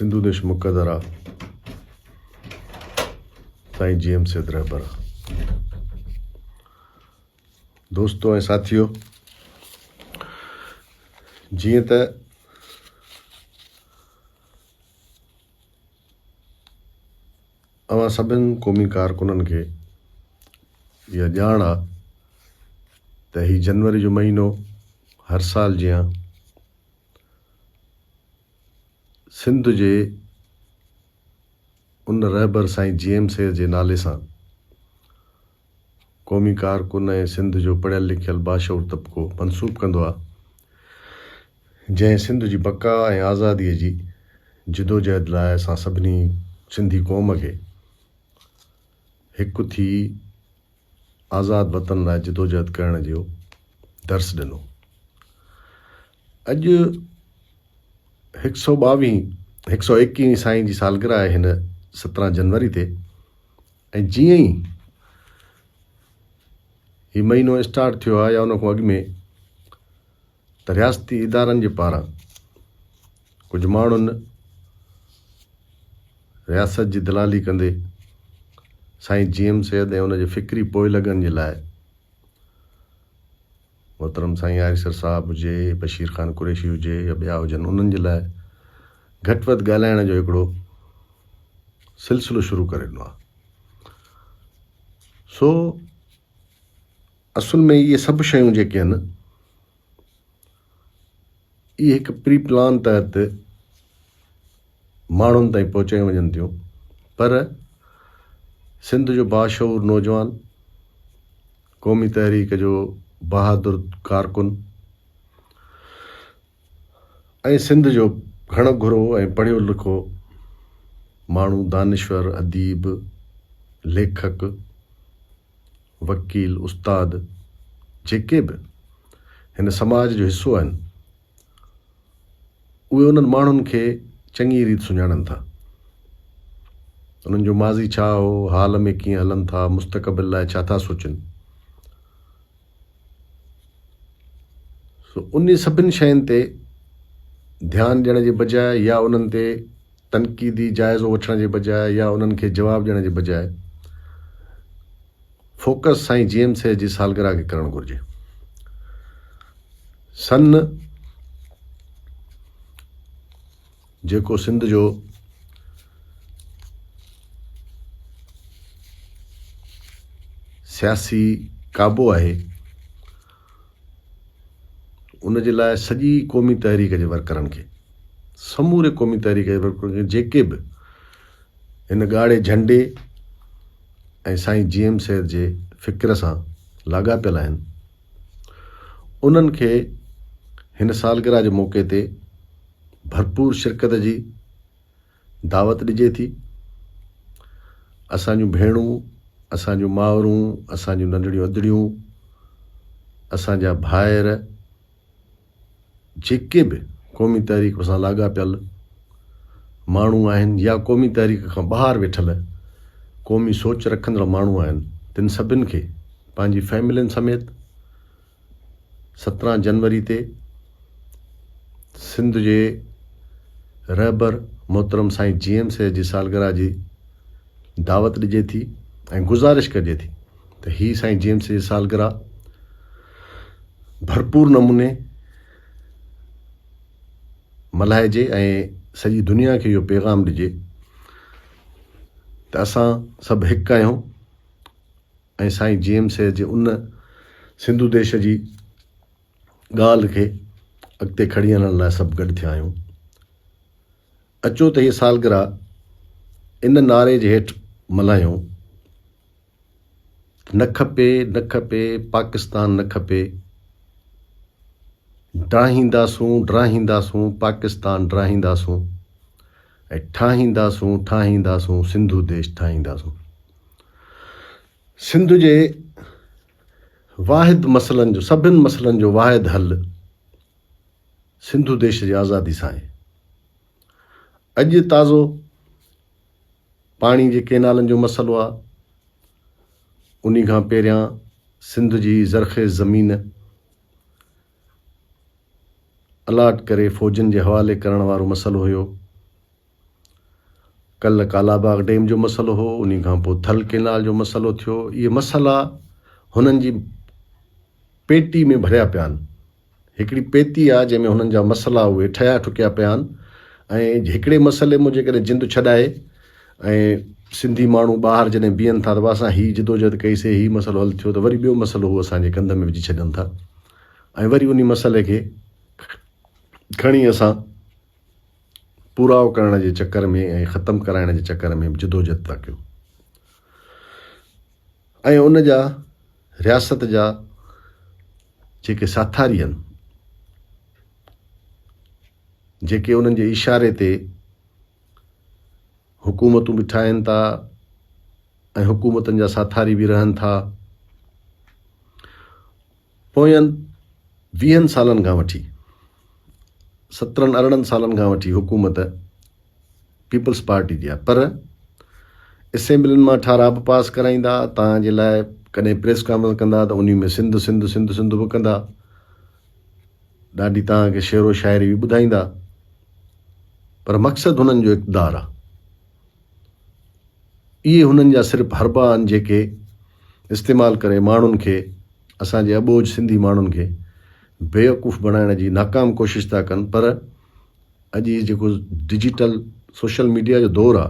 سنڌو ديش مقدر آ، سائين جي ايم سيد رهبر آ. دوستو ۽ ساٿيو، جيئن ته اوهان سڀن قومي ڪارڪنن کي اها ڄاڻ آ ته هي جنوري جو مهينو هر سال جيان سنڌ جي ان رهبر سائين جي ايم سيد جي نالي سان قومي ڪارڪن ۽ سنڌ جو پڙهيل لکيل باشعور طبقو منسوب ڪندو آ، جنهن سنڌ جي بقا ۽ آزاديء جي جدوجهد لاء اسان سڀني سنڌي قوم کي هڪ ٿي آزاد وطن لاء جدوجهد ڪرڻ جو درس ڏنو. اڄ هڪ سئو ٻاويهين، هڪ سئو ايڪيهين سائين جي سالگرهه آهي هن 17 جنوري تي ۽ جيئن ئي هي مهينو اسٽارٽ ٿيو آهي يا ان کان اڳ ۾ ته رياستي ادارن جي پاران ڪجهه ماڻهن رياست جي دلالي ڪندي سائين جي ايم سيد ۽ ان جي فڪري پوئلڳن جي لاء محترم سائين آريسر صاحب هجي، بشير خان قريشي هجي يا ٻيا هجن انهن جي لاء گهٽ وڌ ڳالهائڻ جو هڪڙو سلسلو شروع ڪري ڏنو آهي. سو اصل ۾ اهي سڀ شيون جيڪي آهن اهي هڪ پري پلان تحت ماڻهن تائين پهچايون وڃن ٿيون پر سنڌ جو باشعور نوجوان قومي تحريڪ جو بهادر ڪارڪن ۽ سنڌ جو گهڻ گهرو ۽ پڙهيو لکو ماڻهو دانشور، اديب، ليکڪ، وڪيل، استاد جيڪي به هن سماج جو حصو آهن اهي انهن ماڻهن کي چڱي ريت سڃاڻن ٿا. انهن جو ماضي ڇا هو، حال ۾ ڪيئن هلن ٿا، مستقبل لاء ڇا ٿا سوچن. سو انهن سڀن شين تي ڌيان ڏيڻ جي بجاء يا انهن تي تنقيدي جائزو وٺڻ جي بجاء يا انهن کي جواب ڏيڻ جي بجاء فوڪس سائين جي ايم سيد جي سالگرهه کي ڪرڻ گهرجي. سن جيڪو سنڌ جو سياسي ڪعبو آهي ان جي لاء سڄي قومي تحريڪ جي ورڪرن کي سموري قومي تحريڪ جي ورڪرن کي جيڪي به هن ڳاڙهي جهنڊي ۽ سائين جي ايم سيد جي فڪر سان لاڳاپيل آهن انهن کي هن سالگرهه جي موقعي تي ڀرپور شرڪت جي دعوت ڏجي ٿي. اسان جون ڀيڻون، اسان جون مائرون، اسان جون ننڍڙيون ادڙيون، اسان جا ڀائر جيڪي به قومي تحريڪ سان لاڳاپيل ماڻهو آهن يا قومي تحريڪ کان ٻاهر ويٺل قومي سوچ رکندڙ ماڻهو آهن تن سڀن کي پنهنجي فيملين سميت 17 جنوري تي سنڌ جي رهبر محترم سائين جي ايم سيد جي سالگرهه جي دعوت ڏجي ٿي ۽ گذارش ڪجي ٿي ته هي سائين جي ايم سيد جي سالگرهه ڀرپور نموني ملهائجي ۽ سڄي دنيا کي اهو پيغام ڏجي ته اسان سڀ هڪ آهيون ۽ سائين جي ايم سيد جي ان سنڌو ديش جي ڳالهه کي اڳتي کڻي هلڻ لاء سڀ گڏ ٿيا آهيون. اچو ته هيء سالگرهه ان نعري جي هيٺ ملهايون ته نه کپي، نه کپي، پاڪستان نه کپي، ڊاهينداسون، ڊاهينداسون، پاڪستان ڊاهينداسون ۽ ٺاهينداسون، ٺاهينداسون، سنڌو ديش ٺاهينداسون. سنڌ جي واحد مسئلن جو سڀن مسئلن جو واحد حل سنڌو ديش جي آزادي سان آهي. اڄ تازو پاڻي جي ڪينالن جو مسئلو آهي. انهي کان پهريان سنڌ جي زرخيز زمين الاٽ ڪري فوجن جي حوالي ڪرڻ وارو مسئلو هيو. ڪلهه ڪالاباغ ڊيم جو مسئلو هو، انهي کان پوء ٿل ڪينال جو مسئلو ٿيو، اهي مسئلا هنن جي پيٽي ۾ ڀريا پيا آهن. هڪڙي پيتي آهي جنهن ۾ هنن جا مسئلا اهي ٺهيا ٺڪيا پيا آهن ۽ هڪڙي مسئلي مان جيڪڏهن جند ڇڏائي ۽ سنڌي ماڻهو ٻاهر جڏهن بيهن ٿا ته اسان هي جدوجهد ڪئي سي هي مسئلو حل ٿيو ته وري ٻيو مسئلو هو اسان جي ڪنڌ ۾ وجهي ڇڏن ٿا ۽ وري انهي مسئلي کي کڻي اسان پورائو ڪرڻ جي چڪر ۾ ۽ ختم ڪرائڻ جي چڪر ۾ به جدوجھد ٿا ڪيون ۽ ان جا رياست جا جيڪي ساٿاري آهن جيڪي انهن جي اشاري تي حڪومتون به ٺاهين ٿا ۽ حڪومتن جا ساٿاري به رهن ٿا پوين ويهن سالن کان وٺي سترهن ارڙهن سالن کان وٺي حڪومت پيپلز پارٽي جي آهي پر اسيمبلين مان ٺهراء به پاس ڪرائيندا تان جي لاء ڪڏهن پريس ڪانفرنس ڪندا ته انهي ۾ سنڌ سنڌ سنڌ سنڌ به ڪندا ڏاڍي تان کي شعر و شاعري به ٻڌائيندا پر مقصد هنن جو اقتدار آهي اهي هنن جا صرف حربا آهن جيڪي استعمال ڪري ماڻهن کي اسان جي اٻوجهه سنڌي ماڻهن کي بيوقوف بڻائڻ جي ناڪام ڪوشش ٿا ڪن پر اڄ هي جيڪو ڊجيٽل سوشل ميڊيا جو دور آ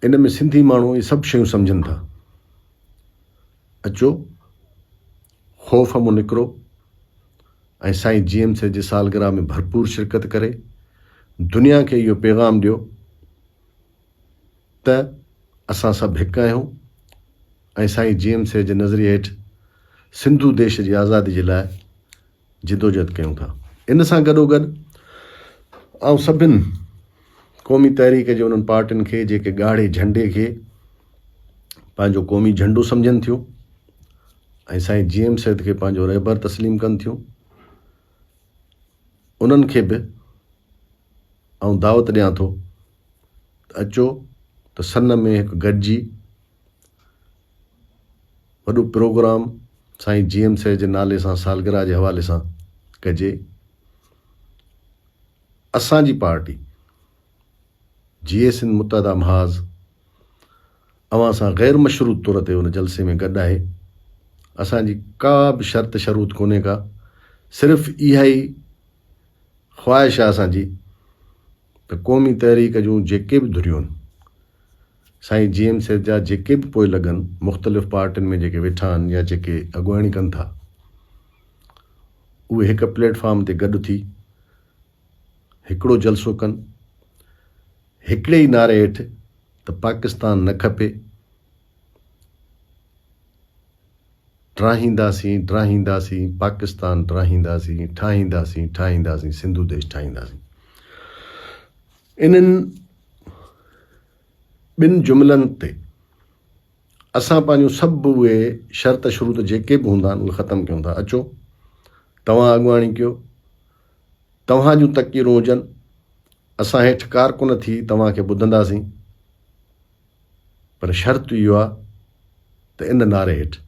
ان ۾ سنڌي ماڻهو اهي سڀ شيون سمجهن ٿا اچو خوف مون نڪرو ۽ سائين جي ايم سيد جي سالگرهه ۾ ڀرپور شرڪت ڪري دنيا کي اهو پيغام ڏيو ته اسان سڀ هڪ آهيون ۽ سائين جي ايم سيد جي نظريي هيٺ سنڌو ديش جي آزادي جي لاء جدوجهد ڪيون ٿا. ان سان گڏوگڏ آئون سڀن قومي تحريڪ جي انهن پارٽين کي جيڪي ڳاڙهي جهنڊي کي پنهنجو قومي جهنڊو سمجهن ٿيون ۽ سائين جي ايم سيد کي پنهنجو رهبر تسليم ڪن ٿيون انهن کي به آئون دعوت ڏيان ٿو ته اچو ته سن ۾ هڪ گڏجي وڏو پروگرام سائين جي ايم سيد جي نالي سان سالگرهه جي حوالي سان ڪجي. اسان جي پارٽي جيئي سنڌ متحده محاذ اوهان سان غير مشروط طور تي ان جلسي ۾ گڏ آهي. اسان جي ڪا به شرط شروط ڪونهي ڪا صرف اها ئي خواهش آهي اسان جي ته قومي تحريڪ جون جيڪي به ڌريون آهن، سائين جي ايم سيد جا جيڪي به پوئلڳ آهن، مختلف پارٽين ۾ جيڪي ويٺا آهن يا جيڪي اڳواڻي ڪن ٿا، اهي هڪ پليٽ فارم تي گڏ ٿي هڪڙو جلسو ڪن، هڪڙي ئي نعري هيٺ ته پاڪستان نه کپي. ڊاهينداسين ڊاهينداسين پاڪستان ڊاهينداسين ٺاهينداسين ٺاهينداسين سنڌو ديش ٺاهينداسين انهن ٻن جملن تي اسان پنهنجون سڀ اهي شرط شروط جيڪي به هوندا آهن اهي ختم ڪيون ٿا اچو توهان اڳواڻي ڪيو توهان جون تقريرون هجن اسان هيٺ ڪارڪن ٿي توهان کي ٻڌنداسين پر شرط اهو آ ته ان نعري هيٺ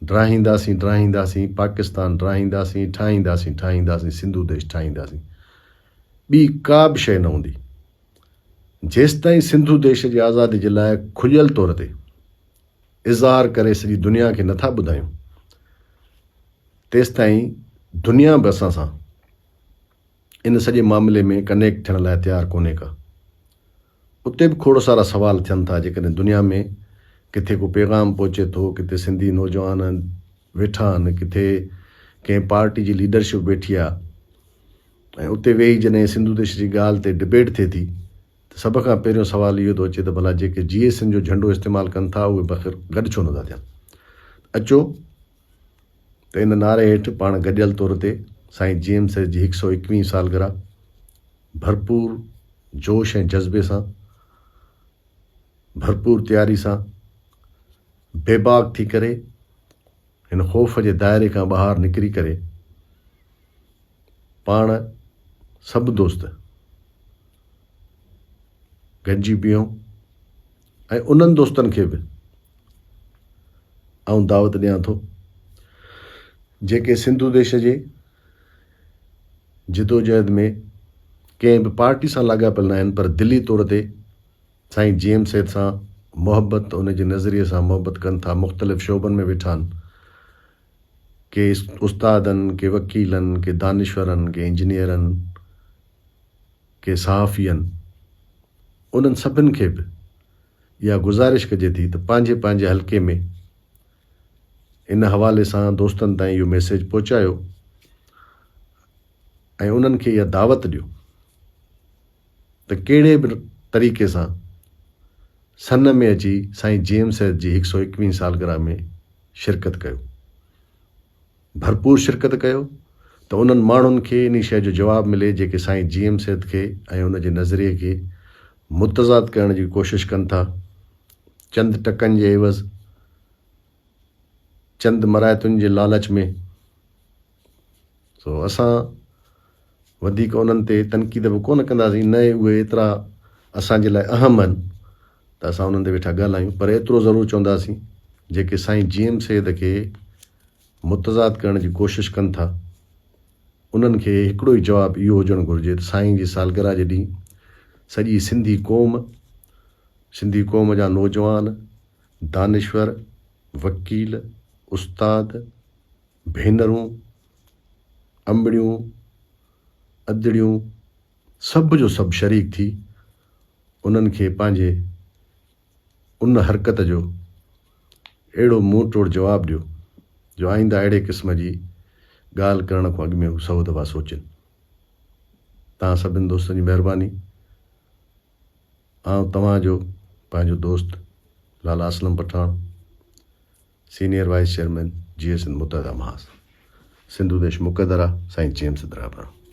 ڊاهينداسين ڊاهينداسين پاڪستان ڊاهينداسين ٺاهينداسين ٺاهينداسين سنڌو ديش ٺاهينداسين ٻي ڪا به شيء نه هوندي جيستائين سنڌو ديش جي آزادي جي لاء کليل طور تي اظهار ڪري سڄي دنيا کي نٿا ٻڌايون تيستائين دنيا به اسان سان ان سڄي معاملي ۾ ڪنيڪٽ ٿيڻ لاء تيار ڪونهي ڪا. اتي به کوڙ سارا سوال ٿين ٿا جيڪڏهن دنيا ۾ ڪٿي ڪو پيغام پهچي ٿو، ڪٿي سنڌي نوجوان ويٺا آهن، ڪٿي ڪنهن پارٽي جي ليڊرشپ ويٺي آهي ۽ اتي ويهي جڏهن سنڌو ديش جي ڳالهه تي ڊبيٽ ٿئي ٿي ته سڀ کان پهريون سوال اهو ٿو اچي ته ڀلا جيڪي جيئي سنڌ جو جهنڊو استعمال ڪن ٿا اهي بخير گڏ ڇو نٿا ٿين؟ اچو ته ان نعري هيٺ پاڻ گڏيل طور تي سائين جي ايم سيد جي هڪ سئو ايڪويهين سالگرهه ڀرپور جوش ۽ جذبي سان ڀرپور تياري سان بيباڪ ٿي ڪري هن خوف جي دائري کان ٻاهر نڪري ڪري پاڻ سڀ دوست گڏجي بيهون ۽ انهن دوستن کي به آئون دعوت ڏيان ٿو جيڪي سنڌو ديش جي جدوجهد ۾ ڪنهن به پارٽي سان لاڳاپيل ناهن پر دلي طور تي سائين جي ايم سيد سان محبت ان جي نظريي سان محبت ڪن ٿا مختلف شعبن ۾ ويٺا آهن ڪي استادن ڪي وڪيلن ڪي دانشورن ڪي انجنيئرن ڪي صحافين انهن سڀن کي به اها گذارش ڪجي ٿي ته پنهنجي پنهنجي حلقي ۾ ان حوالي سان دوستن تائين اهو ميسيج پهچايو ۽ انهن کي اها دعوت ڏيو ته ڪهڙي به طريقي سان سن ۾ اچي سائين جي ايم سيد جي هڪ سو ايڪويهين سالگرهه ۾ شرڪت ڪيو. ڀرپور شرڪت ڪيو ته انهن ماڻهن کي انهي شيء جو جواب ملي جيڪي سائين جي ايم سيد کي ۽ ان جي نظريي کي متضاد ڪرڻ جي ڪوشش ڪن ٿا چند ٽڪن جي عيوض چند مراعتن جي لالچ ۾ سو اسان وڌيڪ انهن تي تنقيد به ڪونه ڪنداسين نه ئي اهي ايترا اسان جي لاء اهم آهن ته اسان انهن تي ويٺا ڳالهايون پر ايترو ضرور چونداسين جيڪي سائين جي ايم سيد کي متضاد ڪرڻ جي ڪوشش ڪن ٿا انهن کي هڪڙو ئي جواب اهو هجڻ گهرجي ته سائين جي سالگرهه جي ڏينهن سڄي سنڌي قوم، سنڌي قوم جا نوجوان، دانشور، وڪيل، استاد، ڀينرون، امڙيون، ادڙيون سڀ جو سڀ شريڪ ٿي انهن کي پنهنجي ان حرڪت جو اهڙو منهن ٽوڙ جواب ڏيو جو آئنده اهڙي قسم جي ڳالهه ڪرڻ کان اڳ ۾ هو سئو دفعا سوچين. توهان سڀن دوستن جي مهرباني. آئون توهان جو پنهنجو دوست Lala Aslam Pathan, senior vice chairman Jeay Sindh Muttahida Mahaz, Sindhu Desh مقدره، سائين جيمس درابرو.